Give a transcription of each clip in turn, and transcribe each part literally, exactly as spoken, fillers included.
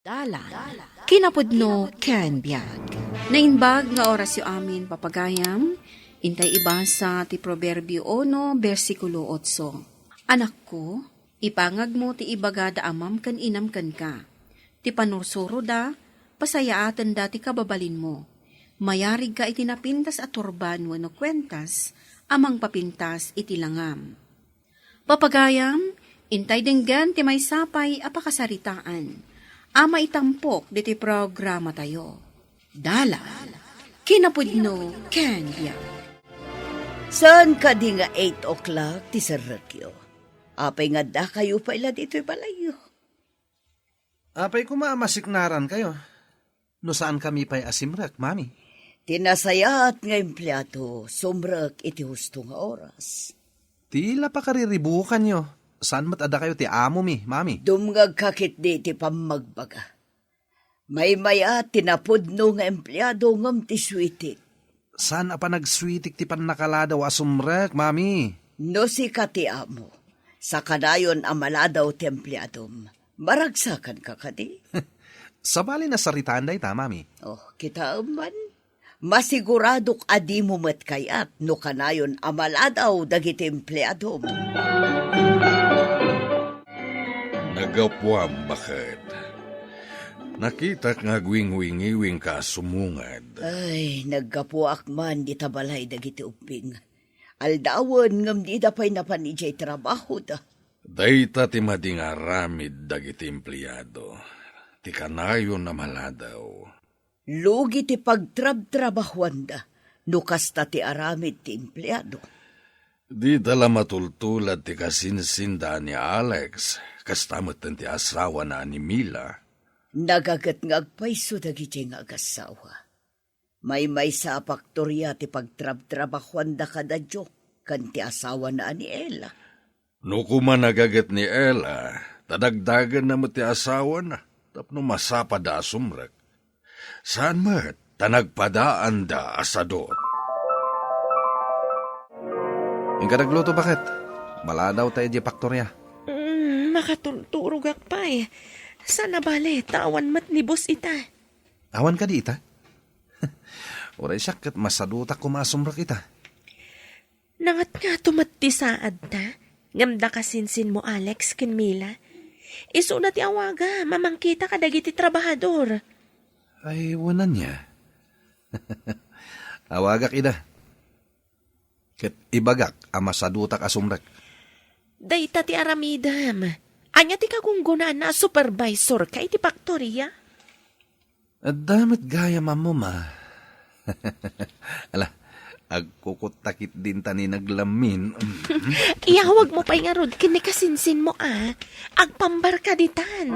Dalan, kinapudno ken biag. Naimbag nga orasyo amin, papagayam, intay ibasa ti Proverbio uno, bersikulo otso. Anakko, ipangagmo ti ibaga da amam ken inam kenka. Ti panursuroda, pasayaatenda ti kababalinmo. Mayarigka iti napintas a turban wenno kuentas a mangpapintas iti langam. Papagayam, intay denggen ti maysa pay a pakasaritaan a maitampok ditoy programatayo. Dalan, kinapudno ken biag. Saan kadi nga eight o'clock ti serrekyo? Apay nga addakayo pay la ditoy balayyo? Apay koma a masiknarankayo no saankami pay a simrek, Mami? Ti nasayaat nga empleado, sumrek iti husto nga oras. Ti la pakariribukanyo, saan met a dakayo ti amomi, Mami? Dumngegka ketdi iti pammagbaga. Maymayat ti napudno nga empleado ngem ti suitik. Saan a panagsuitik ti pannakaladaw a sumrek, Mami? No sika ti amo, sakanayon a maladaw ti empleadom, maragsakanka kadi? Sabali, nasaritaan dayta, Mami. Oh, kitaem man. Masiguradok a dimo met kayat no kanayon a maladaw dagiti empleadom. Naggapuam, baket. Nakitak nga agwingwingiwingka a sumungad. Ay, naggapuak man dita balay dagiti ubbing. Aldawen ngem dida pay napan idiay trabahoda. Dayta ti madi nga aramid dagiti empleado, ti kanayon a maladaw. Lugi ti pagtrabtrabahoanda no kasta ti aramid ti empleado. Dida la matultulad ti kasinsinda a ni Alex, kasta metten ti asawana a ni Mila. Nagaget nga agpayso dagidiay nga agassawa. Maymaysa a paktoria ti pagtrabtrabahoanda kada Joe ken ti asawana a ni Ella. No koma nagaget ni Ella, ta dagdagenna met ti asawana tapno masapada a sumrek. Saan met ta nagpadaanda a sadut. Inka nagluto, baket. Maladaw ta idiay paktoria. Mm, makatulturogak pay. Saan a bale, ta awan met ni boss ita. Awan kadi ita? Uray siak ket masadutak koma a sumrek ita. Nangatngato met ti saadta, ngem da kasinsinmo, Alex ken Mila. Isuna ti awaga, mamangkita kadagiti trabahador. Ay, wen ania. Awagak ida. Ket ibagak a masadutak a sumrek. Dayta ti aramidem. Ania ti kagunggonaanna a supervisorka iti paktoria? Adda met gayam ammom a. Ala, agkukutta ketdin ta ni naglammin. Iyawagmo pay ngarud ken ni kasinsinmo a. Agpambarka ditan.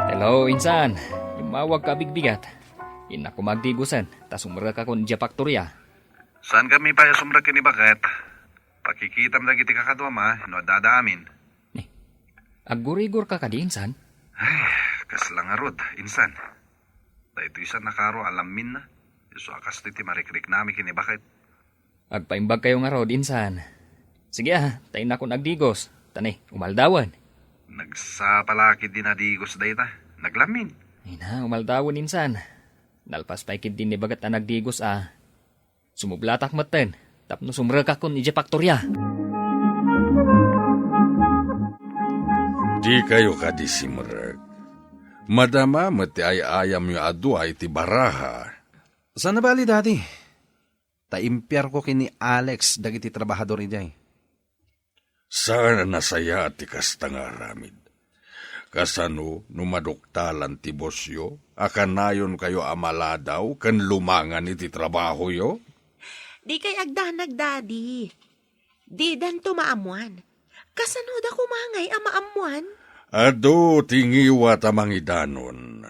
Hello, insan. Immawagka a bigbigat. Innak koma agdigosen, ta sumrekakon idiay paktoria. Saankami pay a sumrek ken ni baket. Pakikitam dagiti kakaduam a no adda amin. Eh, aggurigorka kadi, insan? Ay, kasla ngarud, insan. Daytoy sa nakaro a lamminna. Isu a kastoy ti marikriknami ken ni baket. Agpaimbagkayo ngarud, insan. Sige a, ta innakon agdigos. Ta ni, umaldawen. Nagsapa la ketdin a digos dayta. Naglammin. Ay na, umaldawen, insan. Nalpas pay ketdin ni baket a nagdigos a. Sumublatak metten, tapno sumrekakon idiay paktoria. Dikayo kadi simrek. Madama met ti ay-ayamyo a dua iti baraha. Saan a bali, Daddy. Ta impiarko ken ni Alex dagiti trabahador idiay. Saan a nasayaat ti kasta nga aramid. Kasano no maduktalan ti bossyo a kanayonkayo a maladaw ken lumangan iti trabahoyo? Dikay agdanag, Daddy. Didanto maammuan. Kasanoda koma ngay a maammuan? Adu ti ngiwat a mangidanon.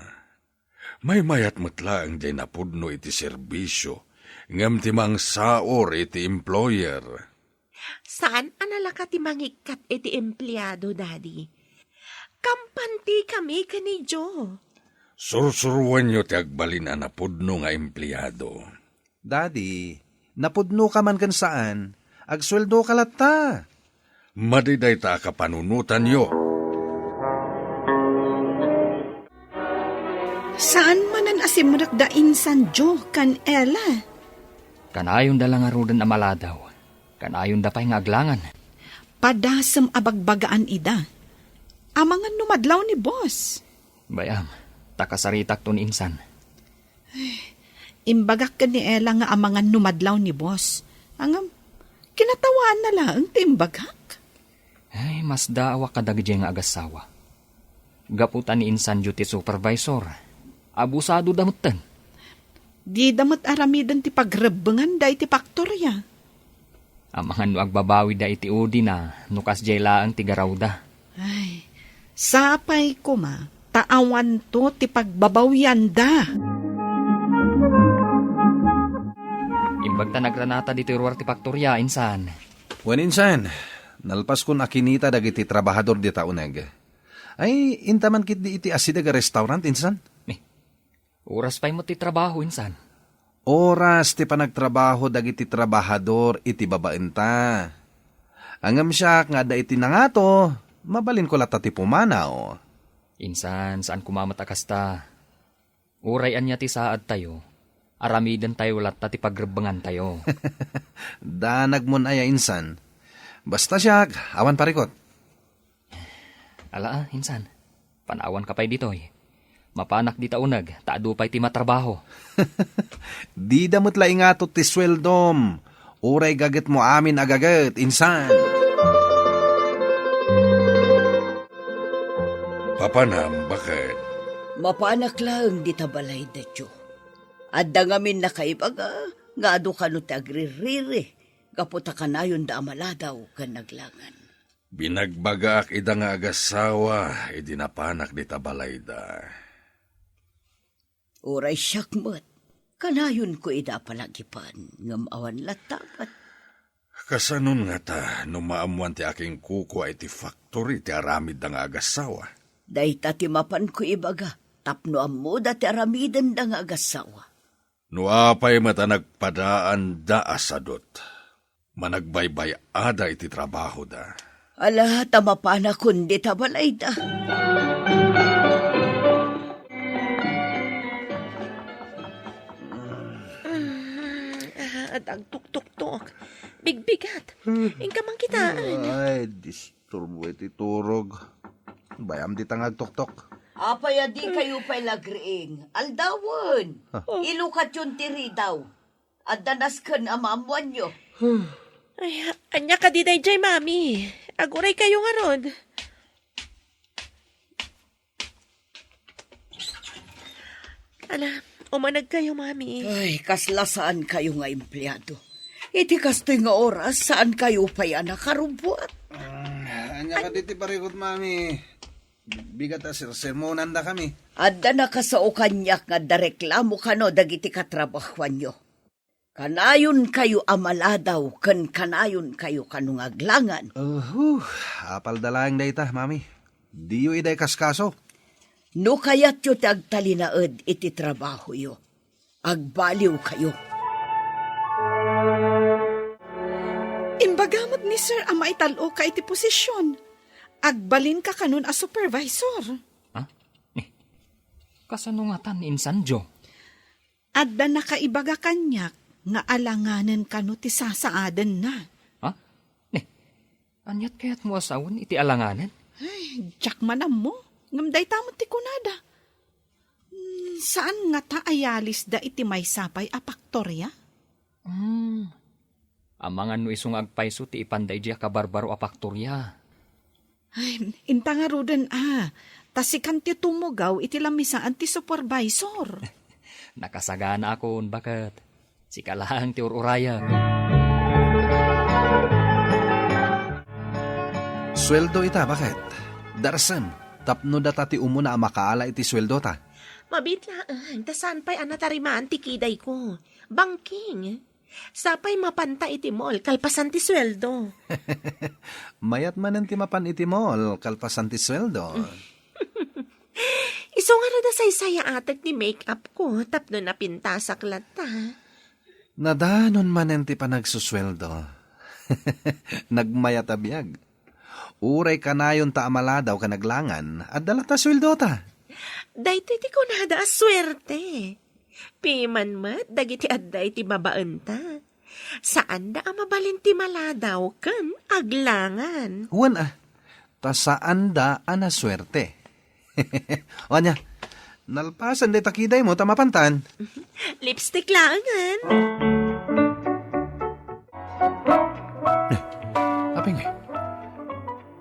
Maymayat met laeng diay napudno iti serbisio, ngem ti mangsaor iti employer. Saan a nalaka ti mangikkat iti empleado, Daddy. Kampantikami ken ni Joe. Sursuroenyo ti agbalin a napudno nga empleado. Daddy, napudnoka man ken saan, agsueldoka latta. Madi dayta a kapanunotanyo. Saan manen a simrekda insan Jo ken Ella? Kanayonda la ngaruden a maladaw. Kanayonda pay nga aglangan. Padasem a bagbagaan ida. Amangan no madlaw ni boss. Bay-am, ta kasaritakto ni insan. Imbagak ken ni Ella nga amangan no madlaw ni boss. Ngem, kinatawaanna laeng ti imbagak. Ay, masdaawak kadagiti nga agassawa. Gapu ta ni insan Jo ti supervisor, abusadoda metten. Dida met aramiden ti pagrebbenganda iti paktoria. Amangan no agbabawida iti udina no kasdiay laeng ti garawda. Ay, sapay koma ta awanto ti pagbabawianda. Imbag ta nagranata ditoy ruar ti paktoria, insan. Wen, insan, nalpaskon a kinita dagiti trabahador dita uneg. Ay, inta man ketdi iti asideg a restaurant, insan? Ni, oras pay met ti trabaho, insan. Oras ti panagtrabaho dagiti trabahador iti babaenta. Ngem siak nga adda iti nangato, mabalinko latta ti pumanaw. Insan, saan koma met a kasta. Uray ania ti saadtayo, aramidentayo latta ti pagrebbengantayo. Danagmon aya, insan. Basta siak, awan parikot. Ala, ah, insan. Panawanka pay ditoy. Mapanak dita uneg, ta adu pay ti matrabaho. Dida met la ingato ti sueldom. Uray gagetmo amin a gaget, insan. Papanam, baket. Mapanak laeng dita balayda, Jo. Adda ngamin nakaibaga nga adu kano ti agririri gapu ta kanayonda a maladaw ken aglangan. Binagbagaak ida nga agassawa idi napanak dita balayda. Uray siak met, kanayonko ida a palagipan, ngem awan latta met. Kasanon ngata no maammoan ti akingkukua iti factory ti aramidda nga agassawa? Dayta ti mapanko ibaga, tapno ammoda ti aramidenda nga agassawa. No apay met a nagpadaanda a sadut, managbaybay-ada iti trabahoda. Ala, ta mapanakon dita balayda. Ah, ah, agtuktuktok. Bigbigat. Inka man kitaan. Ay, disturbo iti turog. Bay-am dita nga agtuktok. Apay a dikayo pay la agriing? Aldawen. Ah. Ilukatyon ti ridaw. Adda nasken a maammoanyo. Ay, ania kadi daydiay, Mami? Aguraykayo ngarud. Ala, umanegkayo, Mami. Ay, kasla saankayo nga empleado. Iti kastoy nga oras, saankayo pay a nakarubbuat. Mm, ania kadi ti parikut, Mami? Bigat a sersermonandakami. Adda nakasao kaniak nga adda reklamo kano dagiti katrabahoanyo. Kanayonkayo a maladaw ken kanayonkayo kano nga aglangan. Uhu, apalda laeng dayta, Mami. Diyo ida ikaskaso. No kayatyo ti agtalinaed iti trabahoyo, agbaliwkayo. Imbaga met ni Sir a maital-oka iti posision. Agbalinka kanon a supervisor. Ha? Ni, kasano ngatan ni insan, Jo? Adda nakaibaga kaniak nga alanganen kano ti sasaadenna. Ha? Ni, aniat kayatmo a sawen iti alanganen? Ay, diak man ammo. Ngem dayta met ti kunada. Hmm, saan ngata a yalisda iti maysa pay a paktoria? Hmm. Amangan no isu nga agpayso ti ipanda idiay a kabarbaro a paktoria. Ay, inta ngaruden a, ta sikan ti tumugaw iti lamisaan ti supervisor. Nakasaganaakon, baket. Sika laeng ti ur-urayek. Sueldo ita, baket. Darsem, tapno data ti umuna a makaala iti sueldota. Mabiit laeng, ta saan pay a natarimaan ti kidayko. Bangking. Sapay mapanta iti mall kalpasan ti sueldo. Mayat manen ti mapan iti mall kalpasan ti sueldo. Isu ngarud a saysayaatek ti make-up ko tapno napintasak latta. Nadanon manen ti panagsusueldo. Nagmayat a biag. Uray kanayonta a maladaw ken aglangan, adda latta sueldota. Daytoy ti kunada a suerte. Piman met dagiti adda iti babaenta. Saanda a mabalin ti maladaw ken aglangan. Wen a, ta saanda a nasuerte. O ania, nalpasen dayta kidaymo ta mapantan. Lipstick laengen. Eh, apay ngay?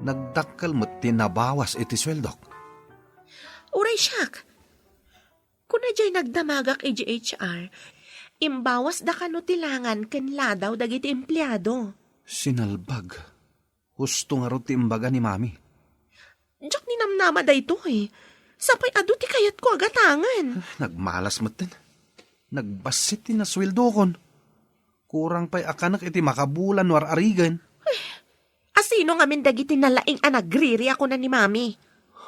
Nagdakkel met ti nabawas iti sueldok. Uray siak. Kuna jay nagdamagak iti H R, imbawasda kano ti langan ken ladaw dagiti empleado. Sinalbag. Husto ngarud ti imbaga ni Mami. Diak ninamnama daytoy. Sapay adu ti kayatko a gatangen. Ah, nagmalas metten. Nagbassit ti nasueldokon. Kurang pay a kanek iti makabulan no ar-arigen. Asino ngamin dagiti nalaing a nagriri a kuna ni Mami?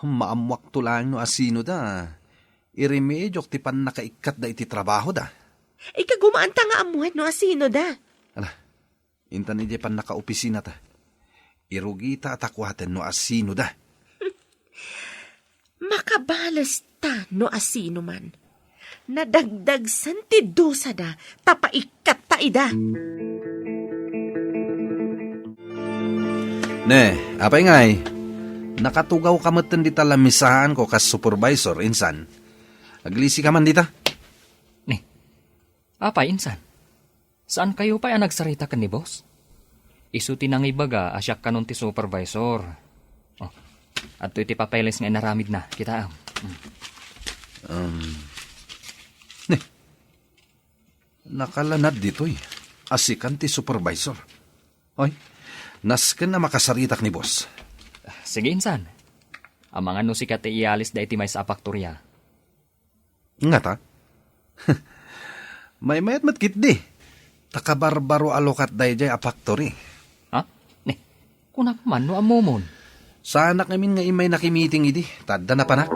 Maammuakto laeng no asinoda. Iremediok ti pannakaikkatda iti trabahoda. Ikagumaanta nga ammoen no asinoda. Ala, intan idiay pannakaopisinata. Irugita a takuaten no asinoda. Makabalesta no asinoman. Nadagdagsen ti dusada ta paikkatta ida. Ne, apay ngay? Nakatugawka metten dita lamisaanko kas supervisor, insan. Aglisika man dita? Ne, apay, insan? Saankayo pay a nagsarita ken ni boss? Isu ti nangibaga a siak kanon ti supervisor. Oh, adtoy ti papeles nga inaramidna. Kitaem. Mm. Um, ne, nakalanad ditoy. Asikan ti supervisor. Oy, nasken a makasaritak ni boss. Sige, insan. Amangan no sika ti iyalis daytoy maysa a faktoria. Ngata? Maymayat met ketdi. Ta kabarbaro a lukat daydiay a factory. Ha? Ne, kunak man no ammomon. Saanak ngamin nga immay nakimiting idi, ta adda napanak.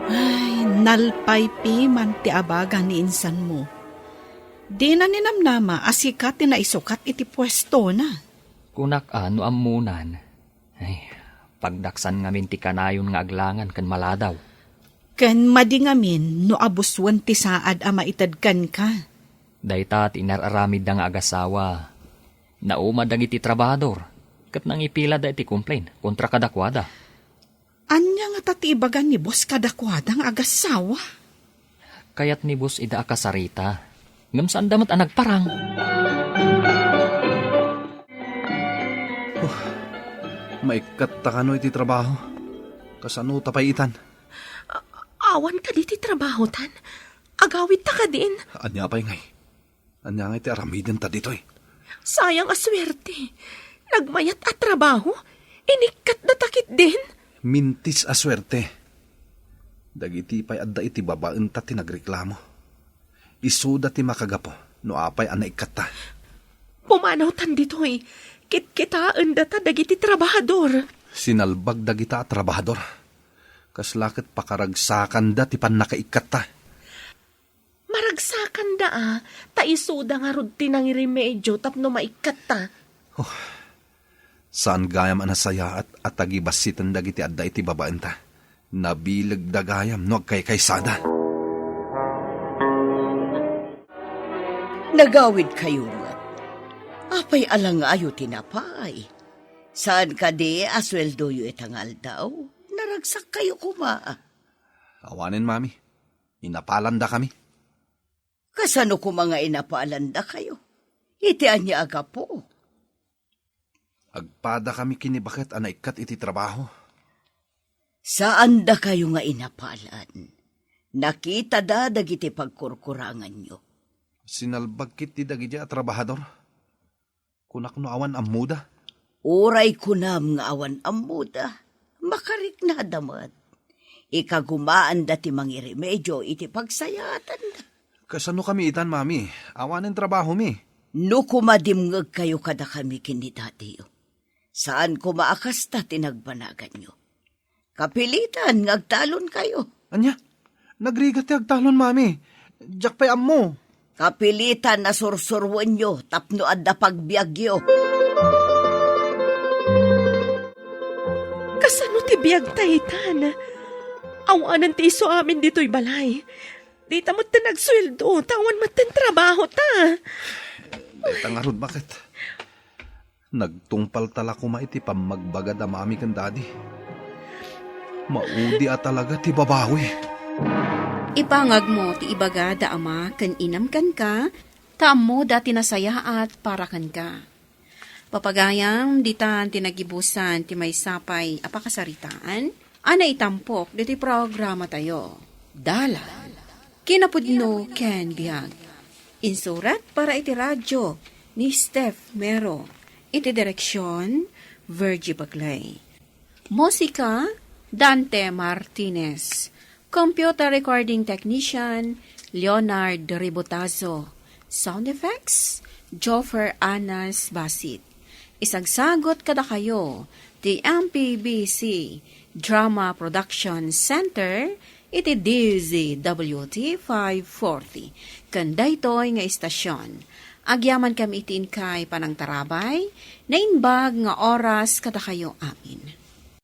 Ay, nalpaypiman ti abaga ni insanmo. Dina ninamnama a sika ti naisukat iti puestona. Kunak a no ammonan. Ay, pagdaksan ngamin ti kanayon nga aglangan ken maladaw. Ken madi ngamin no abusuen ti saad a maited kenka. Dayta ti inar-aramidda nga agasawa. Nauma dagiti trabahador, ket nangipilada iti complaint kontra kadakuada. Ania ngata ti ibaga ni boss kadakuada nga agasawa? Kayat ni boss ida a kasarita, ngem saanda met a nagparang. Huh, maikkatta kano iti trabaho? Kasano ta pay itan? A-, awan kadi ti trabaho tan? Agawidta kadin? Ania pay ngay? Ania ngay ti aramidenta ditoy? Sayang a suerte. Nagmayat a trabaho, inikkatdata ketdin. Mintis a suerte. Dagiti pay adda iti babaenta ti nagreklamo. Isuda ti makagapu no apay a naikkatta. Pumanawtan ditoy. Kitkitaendata dagiti trabahador. Sinalbag dagita a trabahador. Kasla ket pakaragsakanda ti pannakaikkatta. Maragsakanda a, ta isuda ngarud ti nangiremedio tapno maikkatta. Oh, saan gayam a nasayaat a tagibassiten dagiti adda iti babaenta. Nabilegda gayam no agkaykaysada. Nagawidkayo met. Apay a langayo ti napay? Saan kadi a sueldoyo ita nga aldaw? Naragsakkayo koma. Awanen, Mami. Inapalandakami. Kasano koma nga inapalandakayo? Iti ania a gapu? Agpadakami ken ni baket a naikkat iti trabaho. Saandakayo nga inapalan. Nakitada dagiti pagkurkuranganyo. Sinalbag ketdi dagiti a trabahador. Kunak no awan ammoda. Uray kunam nga awan ammoda, makariknada met. Ikagumaanda ti mangiremedio iti pagsayaatanda. Kasano kami itan, Mami? Awanen trabahomi. No kumadimngegkayo kadakami ken ni dadiyo, saan koma a kasta ti nagbanaganyo. Kapilitan nga agtalonkayo. Ania? Nagrigat ti agtalon, Mami. Diak pay ammo. Kapilitan a sursuroenyo tapno adda pagbiagyo. Biag ta itan. Awanen ti isu amin ditoy balay. Dita met ti nagsueldo, ta awan met ti trabaho ta. Dayta ngarud, baket? Nagtungpal ta la koma iti pammagbagad a mami ken daddy. Maudi a talaga ti babawi. Ipangagmo ti ibaga da ama ken inam kenka, ta ammoda ti nasayaat para kenka. Papagayam, ditan ti nagibusan ti maysa pay a pakasaritaan a naitampok ditoy programatayo. Dalan, kinapudno ken biag. Insurat para iti radio ni Steph Mero. Iti direksyon, Virgie Bagley. Musika, Dante Martinez. Computer recording technician, Leonard Ribotazo. Sound effects, Joffer Anas Basit. Isagsagot kadakayo ti M P B C Drama Production Center iti D Z W T five forty. Ken daytoy nga istasyon, agyaman kami iti inkay panangtarabay, naimbag nga oras kadakayo amin.